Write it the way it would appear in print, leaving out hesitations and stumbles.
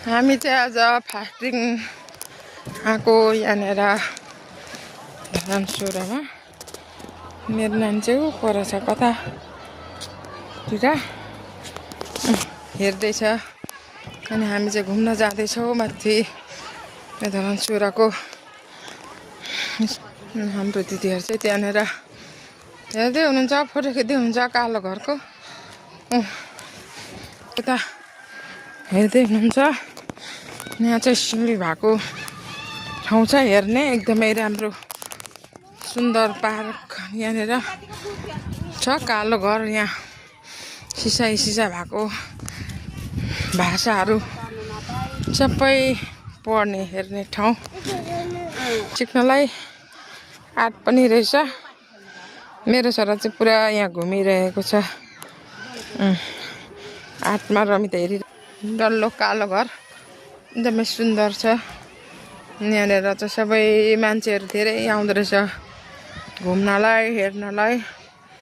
हामी चाहिँ आज फास्टिङ आएको यहाँनिर धनसुरामा। मेरो नानी चाहिँ पर छ कतातिर हेर्दैछ। अनि हामी चाहिँ घुम्न जाँदैछौँ माथि धनसुराको। हाम्रो दिदीहरू चाहिँ त्यहाँनिर हेर्दै हुनुहुन्छ, फोटो खिच्दै हुनुहुन्छ कालो घरको। यता हेर्दै हुनुहुन्छ। यहाँ चाहिँ सिँढी भएको ठाउँ छ हेर्ने, एकदमै राम्रो सुन्दर पार्क यहाँनिर छ। कालो घर, यहाँ सिसा भएको भाषाहरू सबै पढ्ने हेर्ने ठाउँ, सिक्नलाई आर्ट पनि रहेछ। मेरो छोरा चाहिँ पुरा यहाँ घुमिरहेको छ, आर्टमा रमित हेरि। डल्लो कालो घर एकदमै सुन्दर छ। यहाँनिर चाहिँ सबै मान्छेहरू धेरै आउँदो रहेछ घुम्नलाई हेर्नलाई।